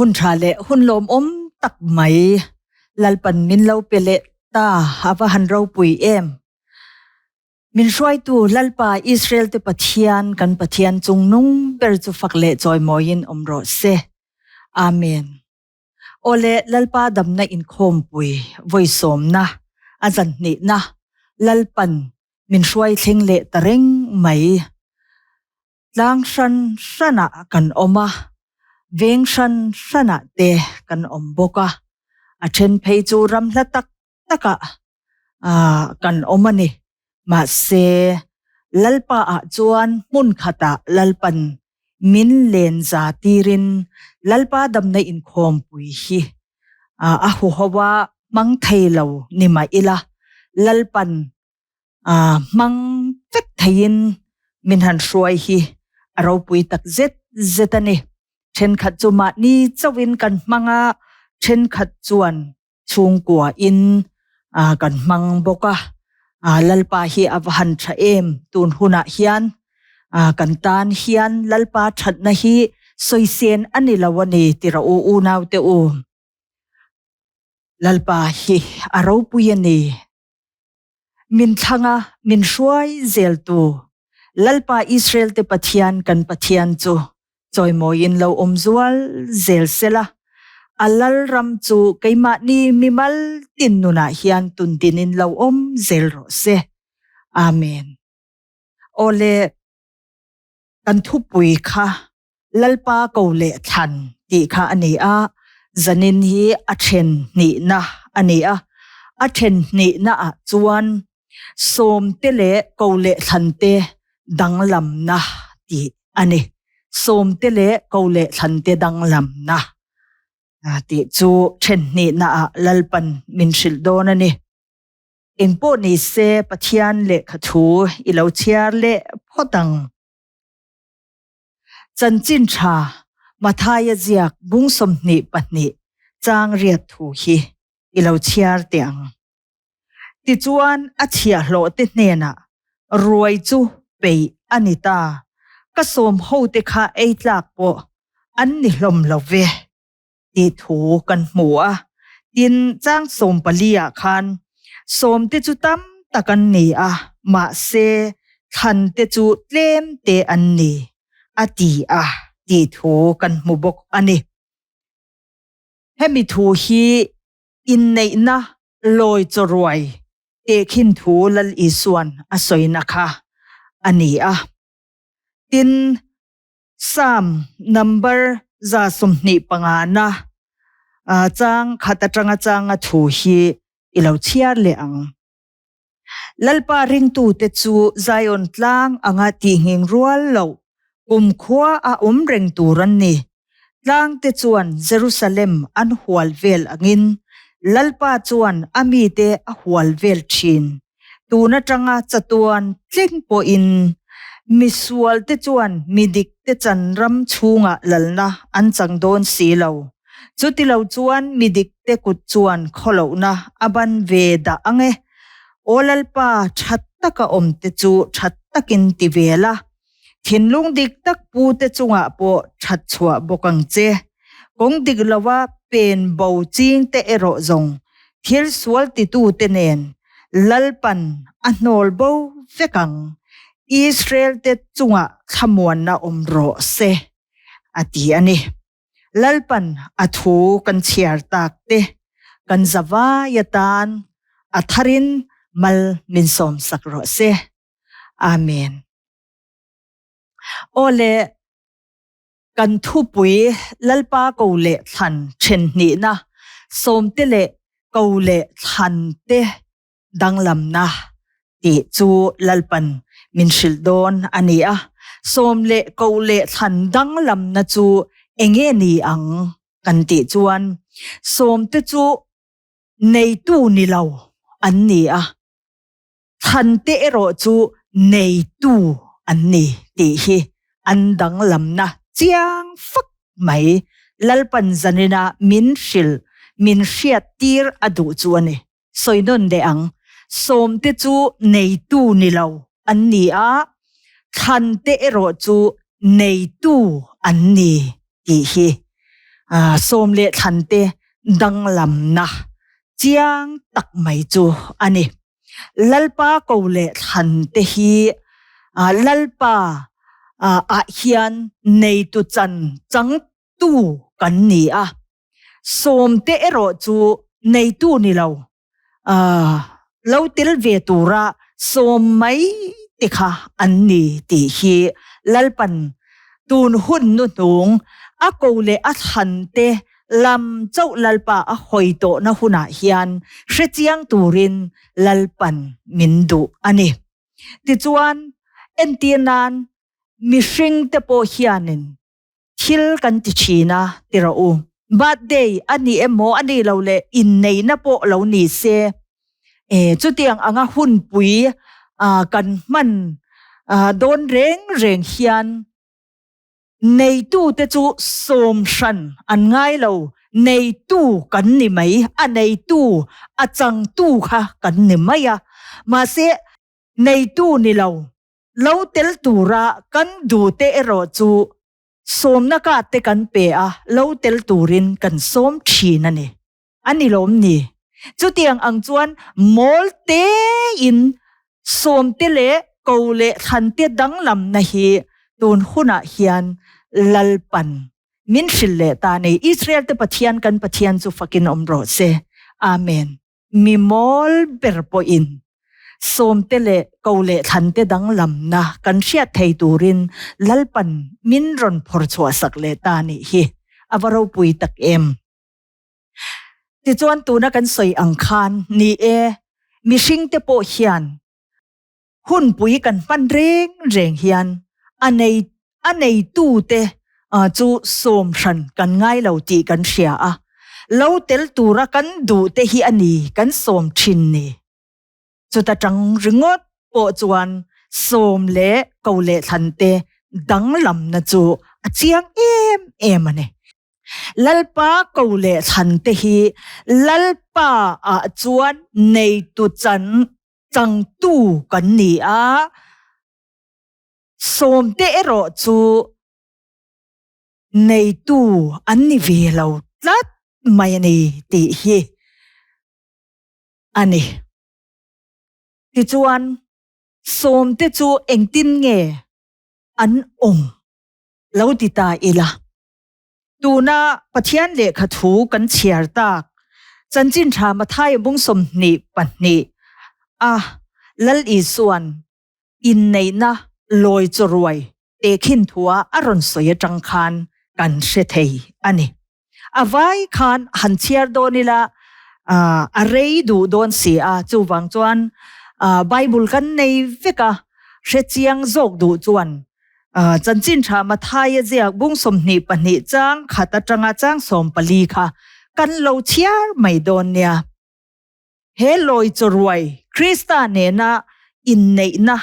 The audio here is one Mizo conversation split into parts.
Hun tha leh hun lawmawm tak mai Lalpan min lo pe leh ta a va han ropui em. Min hruaitu Lalpa Israel te Pathian kan Pathian chungnung ber chu fak leh chawimawiin awm rawh se. Amen. Awle Lalpa damna inkhawmpui vawisawmna a zanhnihna Lalpan min hruai thleng leh ta reng mai. Tlang hran hranah kan awm a, veng hran hranah te kan awm bawk a, a then phei chu ram hla tak takah kan awm a ni. Mahse, Lalpa ah chuan hmun khatah Lalpan min len za tirin Lalpa damna inkhawmpui hi a huho a hmang thei lo ni mah ila, Lalpan hmang vek theiin min han hruai hi a ropui tak zet zet a ni. Thenkhat chu mahni chauhin kan hmang a, thenkhat chuan chhungkua in kan hmang bawk a. Lalpa hi a va han tha em tun hunah hian kan tan hian Lalpa thatna hi sawisên a ni lo a ni ti rawh u unaute u. Lalpa hi a ropui a ni. Min thlanga min hruai zeltu Lalpa Israel te Pathian kan Pathian chu chawimawiin lo awm zual zel sela, a Lalram chu keimahni mimal tin nunah hian tuntinin lo awm zel rawh se. Amen. Awle, kan thupui kha Lalpa ko leh thlan tih kha a ni a, zanin hi a then hnihna a ni a. A then hnihna ah chuan sawmte leh ko leh thlante danglamna tih a ni. Sawmte leh ko leh thlante danglamna tih chu then hnihna ah Lalpan min hrilh dawn a ni. Engpawh ni se Pathian lehkha thu i lo chhiar leh phawt ang. Chanchin tha Mathaia ziak bung 22 chang riat thu hi i lo chhiar teh ang. Tichuan a chhiahhlawh te hnenah ruai chu peih a ni ta, ka sawm hote kha ei tlak pawh an ni hlawm lo ve. tih thu kan hmu a. Tin, chang 14 ah khan sawmte chu tam tak an ni a, mahse thlante chu tlem te an ni, a ti a tih thu kan hmu bawk a ni. Hemi thu hi inneihna lawi chawruai tehkhin thu Lal Isuan a sawina kha a ni a. Tin, Psalm number 125 na chang khat atanga changa thu hi i lo chhiar leh ang. Lalpa ringtute chu Zion tlang anga tihnghing rual loh kumkhua a awm reng tur an ni. Tlangte chuan Jerusalem an hual vel angin Lalpa chuan a mite a hual vel thin. Tun atanga chatuan tleng pawhin misualte chuan mi dikte chan ram chhungah lalna an chang dawn si lo. Chutilo chuan mi dikte kut chuan khawlohna a ban ve dah ang e. Aw Lalpa, tha taka awmte chu tha takin ti ve la. Thinlung dik tak pute chungah pawh that chhuah bawk ang che. Kawng dik lova pen bo chingte erawh zawng thil sual titute nen Lalpan a hnawl bo vek ang. Israel-te chungah thlamuanna awm rawh se, a ti a ni. Lalpan a thu kan chhiar tak te kan zavai atan a tharin mal min sawmsak rawh se. Amen. Awle, kan thupui Lalpa ko leh thlan then hnihna sawmte leh ko leh thlan te danglamna tih chu Lalpan min hrilh dawn a ni a. Sawm leh ko leh thlan danglamna chu enge ni ang kan tih chuan sawmte chu neitu ni lo an ni a. Thante erawh chu neitu an ni tih hi an danglamna chiang fak mai. Lalpan zanina min hrilh, min hriattir a duh chu a ni. Sawi nawn leh ang, sawmte chu neitu ni lo an ni a, thlante erawh chu neitu an ni tih hi. Sawm leh thlante danglamna chiang tak mai chu a ni. Lalpa ko leh thlante hi Lalpa ah hian neitu chan changtu kan ni a, sawmte erawh chu neitu ni lo, lo tel ve tura sawm mai te kha an ni tih hi Lalpan tun hun nuhnung a ko leh a thlan te lam chauh Lalpa a hawi tawhna hunah hian hrechiang turin Lalpan min duh a ni. Tichuan, entir nan mihring te pawh hianin thil kan ti thin a ti rawh u. Birthday a ni emaw a nih loh leh inneihna pawh lo ni se, e chutiang anga hunpui kan hman dawn reng reng hian neitute chu sawm hran an ngai lo, neitu kan ni mai, a neitu, a changtu kha kan ni mai a. Mahse, neitu ni lo, Lo tel tura kan duhte erawh chu sawmna card te kan pe a, lo tel turin kan sawm thin a ni. A ni lawm ni? Chutiang ang chuan mawl tein sawmte leh ko leh thlante danglamna hi tun hunah hian Lalpan min hrilh leh ta a ni. Israel te Pathian kan Pathian chu fakin awm rawh se. Amen. Mi mawl ber pawhin sawmte leh ko leh thlante danglamna kan hriat thei turin Lalpan min rawn phawr chhuah sak leh ta nih hi a va ropui tak em. Tichuan tuna kan sawi ang khan ni e, mihringte pawh hian hunpui kan hman reng reng hian a nei a neitute chu sawm hran kan ngai lo tih kan hria a, lo tel tura kan duh te hi a ni kan sawm thin ni. Chuta tang ringawt pawh chuan sawm leh ko leh thlan te danglamna chu a chiang em em a ni. Lalpa ko leh thlan te hi Lalpa ah chuan neitu chan changtu kan ni a, sawmte erawh chu neitu an ni ve lo tlat mai a ni tih hi a ni. Tichuan, sawmte chu engtin nge an awm lo ti ta ila? Tuna Pathian lehkha thu kan chhiar tak Chanchin Tha Mathaia bung 22 a Lal Isuan inneihna lawi chawruai tehkhin thua a rawn sawi atang khan kan hre thei a ni. A vai khan han chhiar dawn ila a rei duh dawn si a, chuvang chuan Bible kan nei vek a, hrechiang zawk duh chuan Chanchin Tha Mathaia ziak bung 22 chang khat atanga chang 14 kha kan lo chhiar mai dawn nia. He lawi chawruai Krista nena inneihna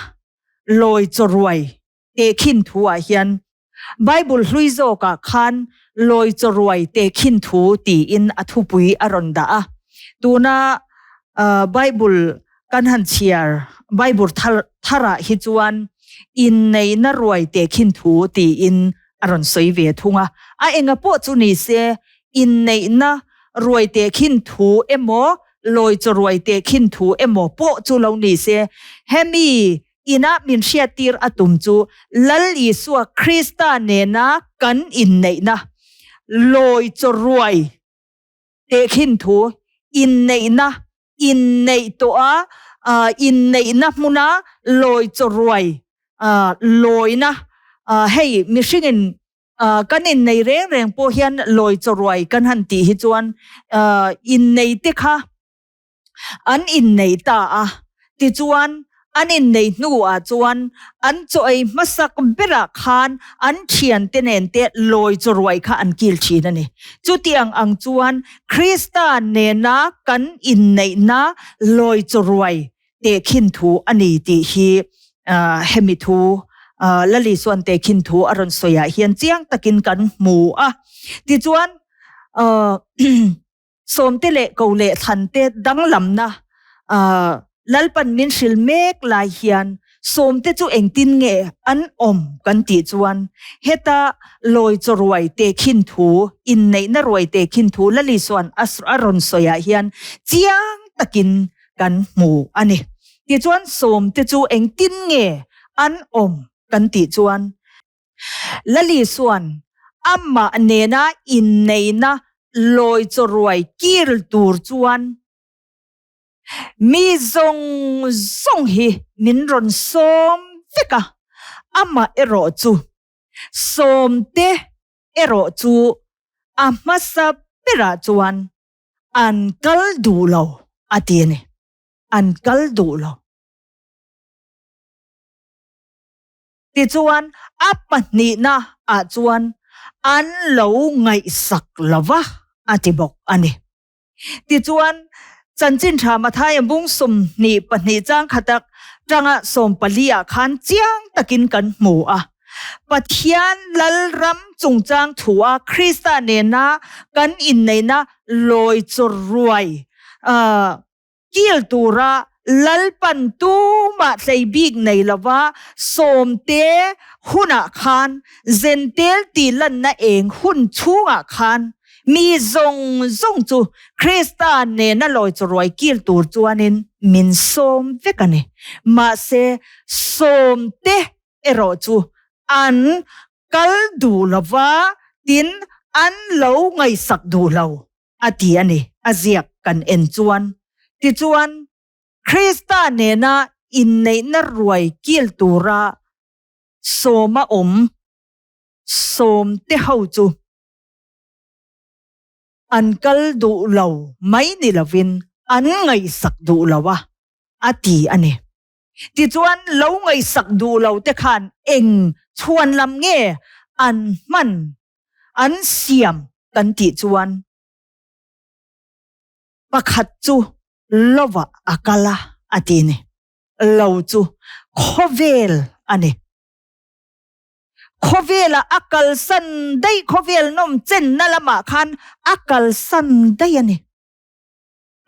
lawi chawruai tehkhin thuah hian Bible hlui zawkah khan lawi chawruai tehkhin thu tiin a thupui a rawn dah a. Tuna Bible kan han chhiar Bible tharah hi chuan inneihna ruai tehkhin thu tiin a rawn sawi ve thung a. A enga pawh chu ni se, inneihna ruai tehkhin thu emaw, lawi chaw ruai tehkhin thu emaw pawh chu lo ni se, hemi ina min hriattir a tum chu Lal Isua Krista nena kan inneihna lawi chaw ruai tehkhin thu, inneihna inneih tawh a, inneihna hmuna lawi chaw ruai lawina hei mihringin kan innei reng reng pawh hian lawi chaw ruai kan han tih hi chuan innei te kha an innei ta a, tichuan An inneih hnuah chuan an chaw ei hmasak berah khan an thiante nen te lawi chaw ruai kha an kil thin a ni. Chutiang ang chuan Krista nena kan inneihna lawi chaw ruai tehkhin thu a ni tih hi hemi thu Lali chuan tehkhin thu a rawn sawiah hian chiang takin kan hmu a. Tichuan Sawmte leh ko leh thlante danglamna Lalpan min hril mek lai hian. Sawmte chu engtin nge an awm kan tih chuan heta lawi chaw ruai tehkhin thu, inneihna ruai tehkhin thu Lalisuan a rawn sawiah hian chiang takin kan hmu a ni. Tichuan sawmte chu engtin nge an awm kan tih chuan Lalisuan amah nena inneihna lawi chaw ruai kil tur chuan Mi zawng zawng hi min rawn sawm vek a, amah erawh chu sawmte erawh chu a hmasa berah chuan an kal duh lo a ti a ni, an kal duh lo. Tichuan a pahnihna ah chuan an lo ngaihsak lo va a ti bawk a ni. Tichuan, Chanchin Tha Mathaia bung 22 chang khatak tanga 14 ah khan chiang takin kan hmu a. Pathian Lalram chungchang thua Krista nena kan inneihna lawi chawr ruai kil tura Lalpan tumah hlei bik nei lova sawmte hunah khan Zentel tih lanna eng hun chhungah khan Mi zawng zawng chu Krista nena lawi chu ruai kil tur chuanin min sawm vek a ni. Mahse, sawmte erawh chu an kal duh lo va, tin, an lo ngaihsak duh lo a ti a ni, a ziak kan en chuan. Tichuan, Krista nena inneihna ruai kil tura sawma awm sawmte ho chu An kal duh lo mai ni lovin an ngaihsak duh lo a, a ti a ni. Tichuan lo ngaihsak duh lo te khan eng chhuan lam nge an hman, an siam kan tih chuan pakhat chu lovah a kal a, a ti ni. Lo chu khawvel a ni. Khawvela a kalsan daih, khawvel nawm chenna lamah khan a kalsan daih a ni.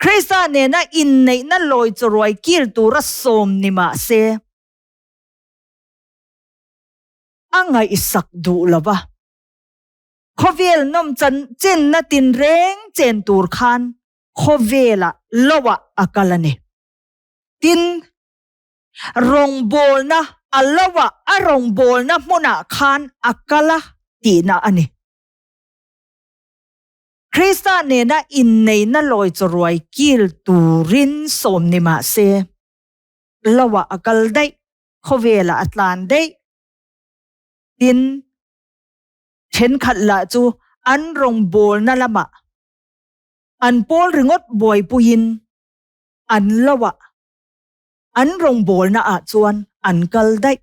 Krista nena inneihna lawi chawruai kil tura sawm ni mah se, a ngaihsak duh lo va. Khawvel nawm chenna tinreng chen tur khan khawvela loah a kal a ni. Tin, Rawngbawlna a lo a, a rawngbawlna hmunah khan a kal a tihna a ni. Krista nena inneihna lawi chawruai kil turin sawm ni mah se, loah a kal daih, khawvelah a tlan daih. Tin, thenkhat lah chu an rawngbawlna lamah an pawl ringawt buaipuiin an loah An rawngbawlna ah chuan an kal daih.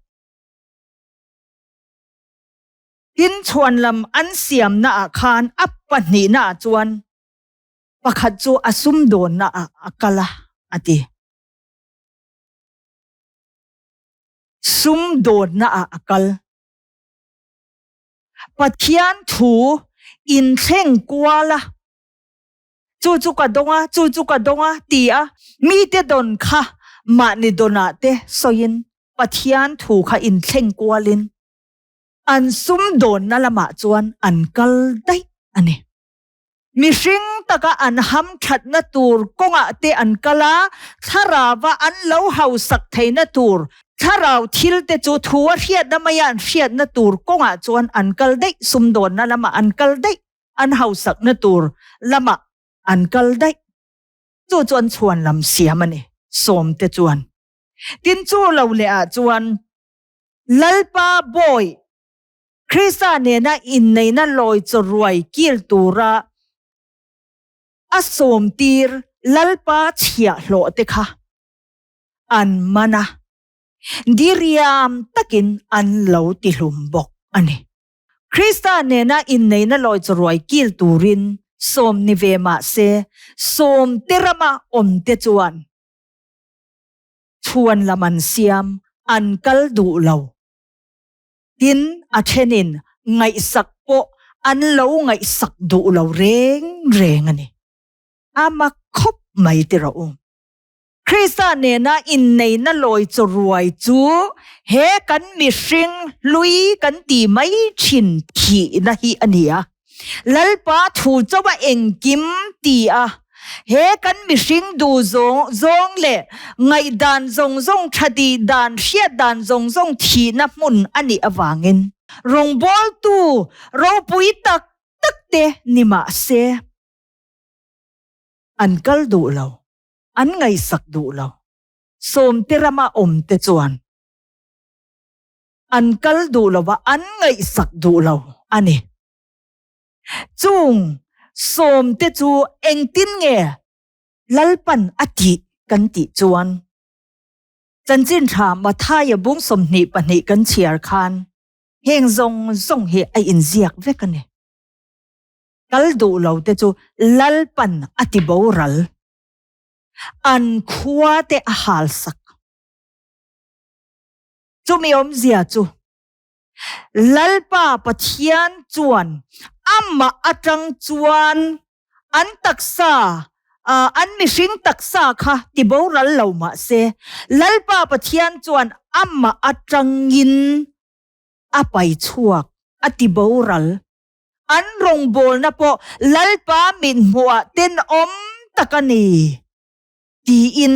Tin chhuanlam an siamna ah khan a pahnihna ah chuan pakhat chu a sumdawnna ah a kal a, a ti. Sumdawnna ah a kal. Pathian thu inthleng kual a. Chu chu ka dawng a, chu chu ka dawng a, ti a, mite dawn kha mahni dawnah te sawiin Pathian thu kha inthleng kualin an sumdawnna lamah chuan an kal daih a ni. Mihring taka an hamthatna tur kawngah te an kal a, thlarauva an lo hausak theihna tur, thlarau thil te chu thu a hriatna maia an hriatna tur kawngah chuan an kal daih, sumdawnna lamah an kal daih. an hausakna tur lamah an kal daih. Chu chu an chhuan lam siam a ni, sawmte chuan. Tin, chu lo leh ah chuan Lalpa bawi Krista nena inneihna lawi chaw ruai kil tura a sawmtir Lalpa chhiahhlawh te kha an man a, diriam takin an lo tihlum bawk a ni. Krista nena inneihna lawi chawruai kil turin sawm ni ve mah se, sawmte rama awmte chuan chhuan lam an siam, an kal duh lo. Tin, a thenin ngaihsak pawh an lo ngaihsak duh lo reng reng a ni. A mak khawp mai ti rawh u. Krista nena inneihna lawi chaw ruai chu he kan mihring hlui kan tih mai thin thihna hi a ni a. Lalpa thu chauha engkim ti a, he kan mihring duh zawng zawng leh ngaihdan zawng zawng tha tih dan hriat dan zawng zawng thihna hmun a nih avangin rawngbawltu ropui tak tak te ni mah se an kal duh lo. an ngaihsak duh lo. Sawmte rama awmte chuan an kal duh lo va, an ngaihsak duh lo a ni. Chung sawmte chu engtin nge Lalpan a tih kan tih chuan Chanchin Tha Mathaia bung 22 kan chhiar khan heng zawng zawng hi a inziak vek a ni. Kal duh lo te chu Lalpan a ti boral. An khua te a hal sak. Chumi awmzia chu Lalpa Pathian chuan amah atang chuan an taksa an mihring taksa kha ti boral lo mah se Lalpa Pathian chuan amah atangin a pai chhuak a ti boral. An rawngbawlna pawh Lalpa mithmuhah tenawm tak a ni, tiin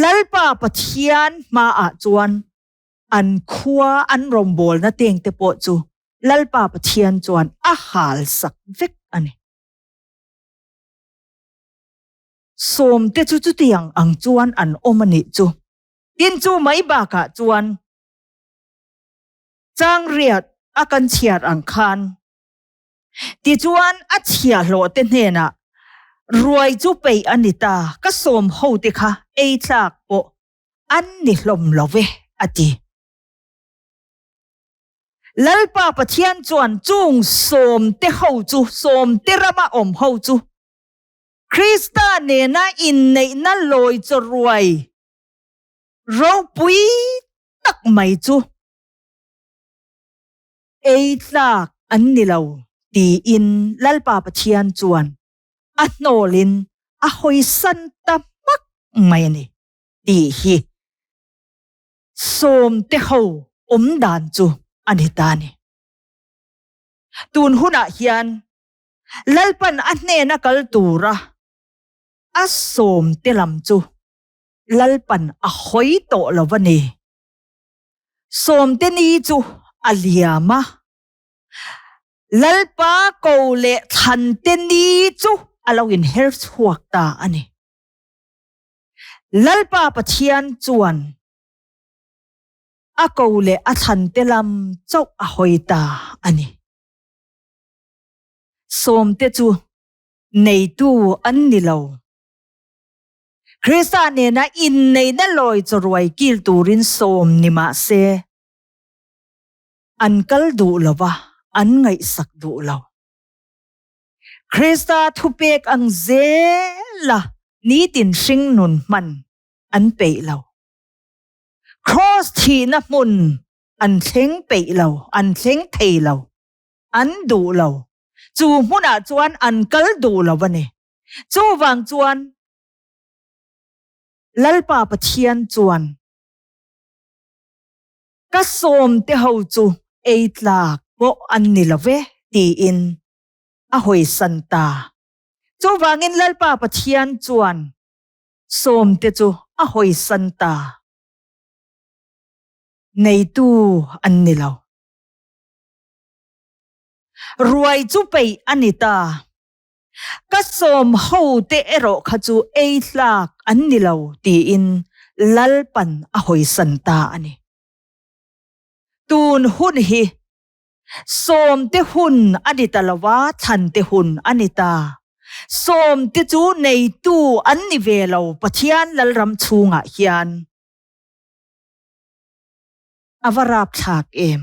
Lalpa Pathian hmaah chuan an khua an rawngbawlna tengte pawh chu Lalpa Pathian chuan a halsak vek a ni. Sawmte chu chutiang ang chuan an awm a nih chu. Tin, chu mai bakah chuan Changriat a kan chhiar ang khan. Tichuan a chhiahhlawh te hnenah ruai chu peih a ni ta, ka sawm ho te kha ei tlak pawh an ni hlawm lo ve, a ti. Lalpa Pathian chuan chung sawm te ho chu, sawm te rama awm ho chu, Krista nena inneihna lawi chaw ruai ropui tak mai chu ei tlak an ni lo tiin Lalpa Pathian chuan a hnawlin a hawisan ta hmak mai a ni tih hi sawmte ho awm dan chu a ni ta a ni. Tun hunah hian Lalpan a hnena kal tura a sawmte lam chu Lalpan a hawi tawh lo a ni. Sawmte ni chu a liam a, Lalpa ko leh thlante ni chu a lo inher chhuak ta a ni. Lalpa Pathian chuan a ko leh a thlante lam chauh a hawi ta a ni. Sawmte chu neitu an ni lo. Krista nena inneihna lawi chawruai kil turin sawm ni mah se, an kal duh lo va, an ngaihsak duh lo. Krista thupek ang zela nitin hringnun hman an peih lo. Kraws thihna hmun an thleng peih lo, an thleng thei lo, an duh lo. Chu hmunah chuan an kal duh lo a ni. Chuvang chuan Lalpa Pathian chuan ka sawmte ho chu ei tlak pawh an ni lo ve tiin a hawisan ta. Chuvangin Lalpa Pathian chuan sawmte chu a hawisan ta. Neitu an ni lo. Ruai chu peih a ni ta. Ka sawm ho te erawh kha chu ei tlak an ni lo tiin Lalpan a hawisan ta a ni. Tun hun hi sawm te hun a ni ta lo va, thlan te hun a ni ta. Sawm te chu neitu an ni ve lo Pathian Lalram chhungah hian. A va rapthlak em!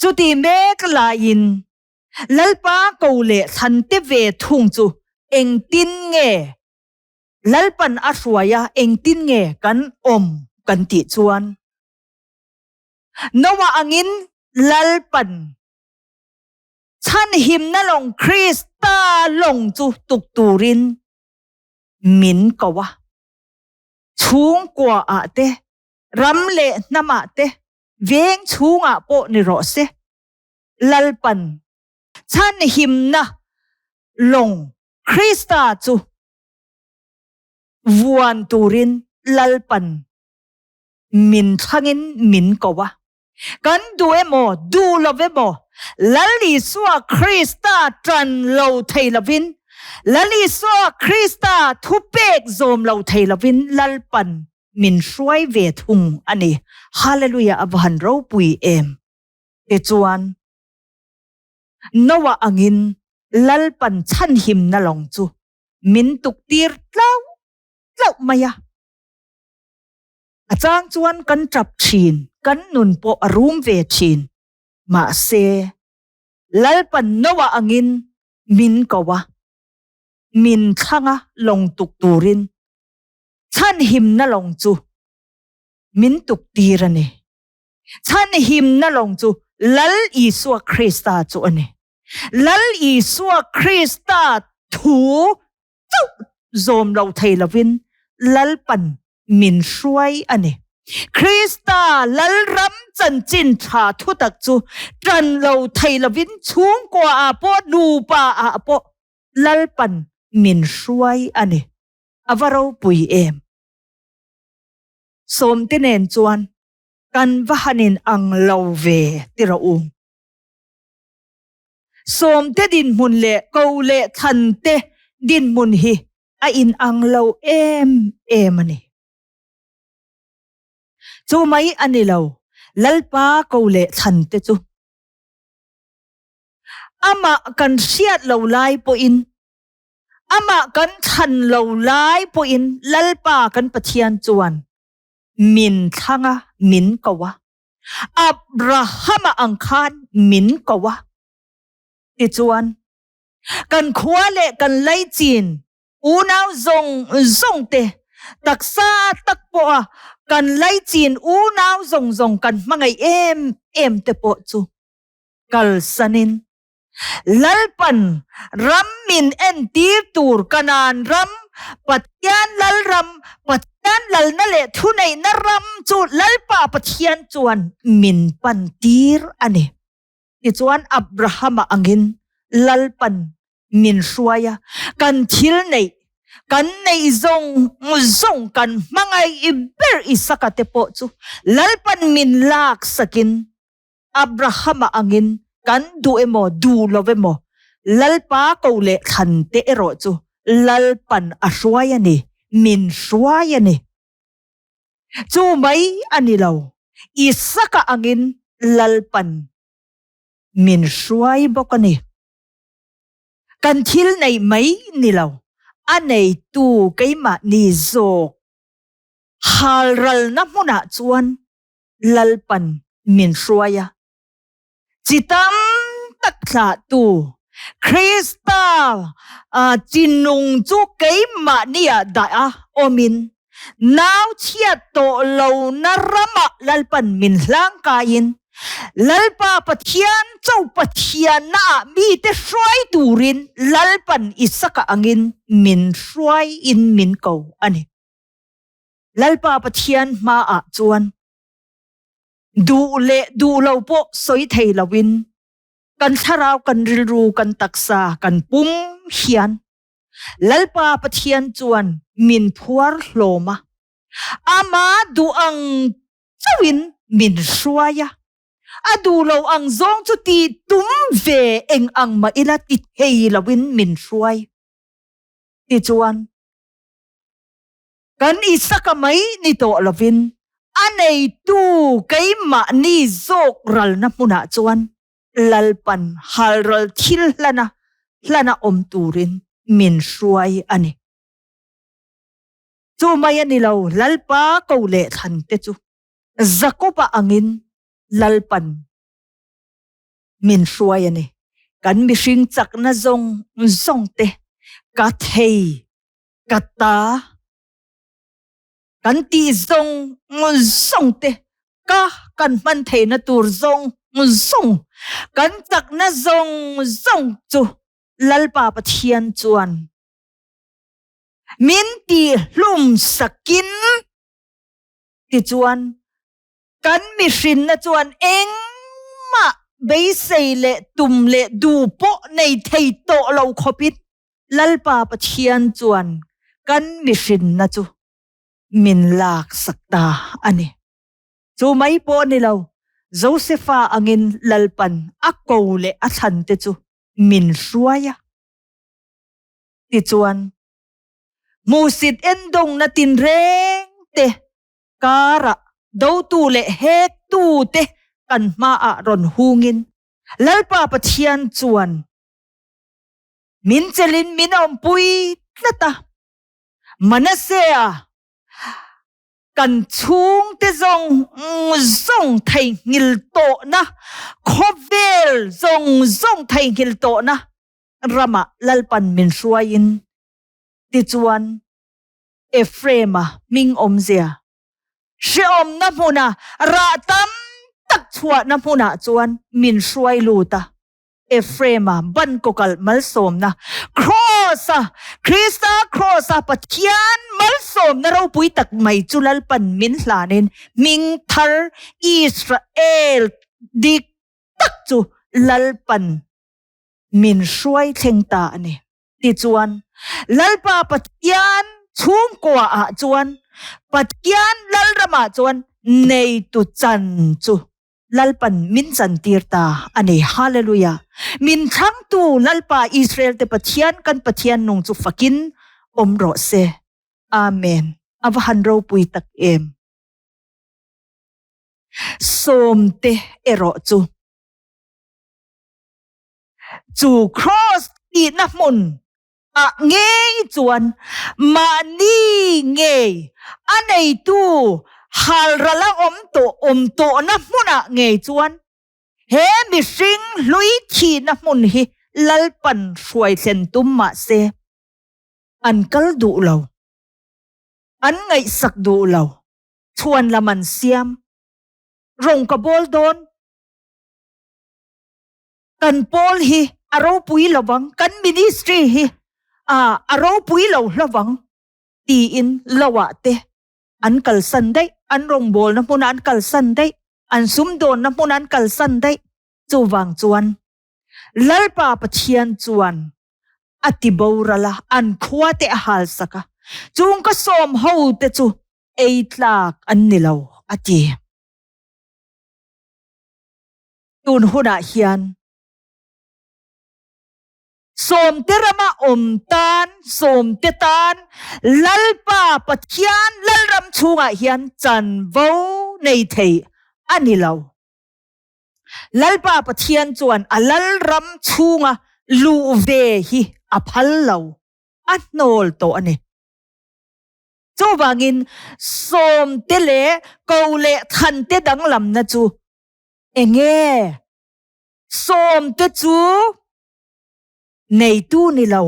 Chuti mek laiin Lalpa ko leh thlante ve thung chu engtin nge Lalpan a hruai a, engtin nge kan awm kan tih chuan Noah angin Lalpan. Chhanhimna lawng Krista lawng chu tuk turin min ko a. Chhungkua ah te, ram leh hnam ah te, veng chhungah pawh ni rawh se. Lalpan chhanhimna lawng Krista chu vuan turin Lalpan min thlangin min ko a. Kan duh emaw, duh lo emaw, Lal Isua Krista tan lo thei lovin, Lal Isua Krista thupek zawm lo thei lovin Lalpan min hruai ve thung a ni. Hallelujah a va han ropui em! Tichuan, Noah angin Lalpan chhanhimna lawng chu min tuktir tlauh tlauh mai a. A chang chuan kan tap thin, kan nun pawh a rum ve thin. Mahse, Lalpan Noah angin min ko a, min thlang a lawng tuk turin chhanhimna lawng chu min tuktir a ni. Chhanhimna lawng chu Lal Isua Krista chu a ni. Lal Isua Krista thu chauh zawm lo thei lovin Lalpan min hruai a ni. Krista Lalram chanchin tha thutak chu tan lo thei lovin chhungkua ah pawh nupa ah pawh Lalpan min hruai a ni. A va ropui em! Sawmte nen chuan kan va han in ang lo ve ti rawh u. Sawmte dinhmun leh ko leh thlante dinhmun hi a inang lo em em a ni. Chu mai a ni lo, Lalpa ko leh thlante chu amah kan hriat lo lai pawhin, amah kan thlan lo lai pawhin Lalpa kan Pathian chuan min thlang a, min ko a. Abrahama ang khan min ko a. Tichuan, kan khua leh kan laichin unau zawng zawng te, taksa tak pawha kan laichin unau zawng zawng kan hmangaih em em te pawh chu kalsanin Lalpan ram min entir tur Kanaan ram, Pathian Lalram, Pathian lalna leh thuneihna ram chu Lalpa Pathian chuan min pantir a ni. Tichuan Abrahama angin Lalpan min hruai a, kan thil neih, kan neih zawng zawng kan hmangaih ber Isaka te pawh chu Lalpan min laksakin Abrahama angin kan duh emaw duh lo emaw Lalpa ko leh thlan te erawh chu Lalpan a hruai a ni, min hruai a ni. Chu mai a ni lo, Isaka angin Lalpan min hruai bawk a ni. Kan thil neih mai ni lo, a neitu keimahni zawk halralna hmunah chuan Lalpan min hruai a, chi tam tak thlahtu Krista chi nung chu keimahniah dah a awmin nau chhiat tawh lohna ramah Lalpan min hlangkaiin Lalpa Pathian cho Pathiannaah mite hruai turin Lalpan Isaka angin min hruaiin min ko a ni. Lalpa Pathian hmaah chuan duh leh duh lo pawh sawi thei loin kan thlarau, kan rilru, kan taksa, kan pum hian Lalpa Pathian chuan min phuar hlawm a, ama duh ang chauhin min hruai a, a duh lo ang zawng chu tih tum ve eng ang mah ila ti thei loin min hruai. Tichuan, Kan Isaka mai ni tawh lovin a neitu keimahni zawk ralna hmunah chuan Lalpan halral thil hlana hlana awm turin min hruai a ni. Chu mai a ni lo, Lalpa ko leh thlan te chu Jakoba angin Lalpan min hruai a ni. Kan mihring chakna zawng zawng te ka thei Ka ta kan tih zawng zawng te ka kan hman theihna tur zawng zawng, kan chakna zawng zawng chu Lalpa Pathian chuan min tihhlum sakin tichuan kan mihrinna chuan engmah beisei leh tum leh duh pawh nei thei tawh lo khawpin Lalpa Pathian chuan kan mihrinna chu min laksak ta a ni. Chu mai pawh ni lo, Josefa angin Lalpan a ko leh a thlante chu min hruai a. Tichuan, hmuhsit endawngna tinreng te karah dotu leh hektu te kan hmaah rawn hungin Lalpa Pathian chuan min chelin min awmpui tlat a. Manasea kan chhungte zawng zawng theihnghilh tawhna, khawvel zawng zawng theihnghilh tawhna ramah Lalpan min hruaiin tichuan Ephraim-a hming awmzia hrehawmna hmuna rah tam tak chhuahna hmunah chuan min hruai lut a. Ephraim-a ban kawkalh malsawmna, Kraws-a, Krista Kraws-a Pathian malsawmna ropui tak mai chu Lalpan min hlanin hming thar Israel dik tak chu Lalpan min hruai thleng ta a ni. Tichuan, Lalpa Pathian chhungkuaah chuan, Pathian Lalramah chuan neitu chan chu Lalpan min chantir ta a ni. Hallelujah! Min thlangtu Lalpa Israel te Pathian kan Pathian nung chu fakin awm rawh se. Amen. A va han ropui tak em. Sawmte erawh chu chu Kraws tihna hmun ah ngei chuan mahni ngei a neitu halral a awm tawh awm tawhna hmunah ngei chuan he mihring hlui thihna hmun hi Lalpan hruai thlen tum mah se an kal duh lo, an ngaihsak duh lo, chhuan lam an siam, rawng ka bawl dawn. Kan pawl hi a ropui lovang, kan ministry hi a ropui lo hlovang tiin loah te an kalsan daih, an rawngbawlna hmunah an kalsan daih, an sumdawnna hmunah an kalsan daih. Chuvang chuan Lalpa Pathian chuan a ti boral a, an khua te a halsak a, chung ka sawm ho te chu ei tlak an ni lo a ti. Tun hunah hian sawmte rama awm tan, sawmte tan Lalpa Pathian Lalram chhungah hian chanvo nei thei a ni lo. Lalpa Pathian chuan a Lalram chhunga luh ve hi a phal lo, a hnawl tawh a ni. Chuvangin sawmte leh ko leh thante danglamna chu Enge sawmte chu neitu ni lo,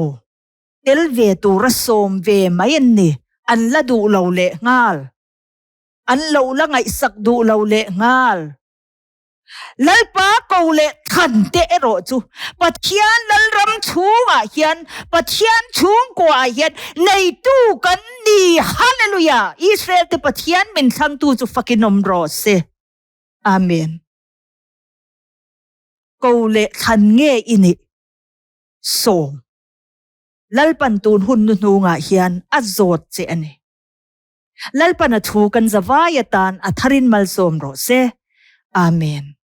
tel ve tura sawm ve mai an ni, an la duh lo leh nghal, an lo la ngaihsak duh lo leh nghal. Lalpa ko leh thlan te erawh chu Pathian Lalram chhungah hian, Pathian chhungkuaah hian neitu kan ni. Hallelujah! Israel te Pathian min thlangtu chu fakin awm rawh se. Amen. Ko leh thlan nge i nih? Sawm. Lalpan tun hun nu hnungah hian a zawt che a ni. Lalpan a thu kan zavai atan a tharin malsawm rawh se. Amen.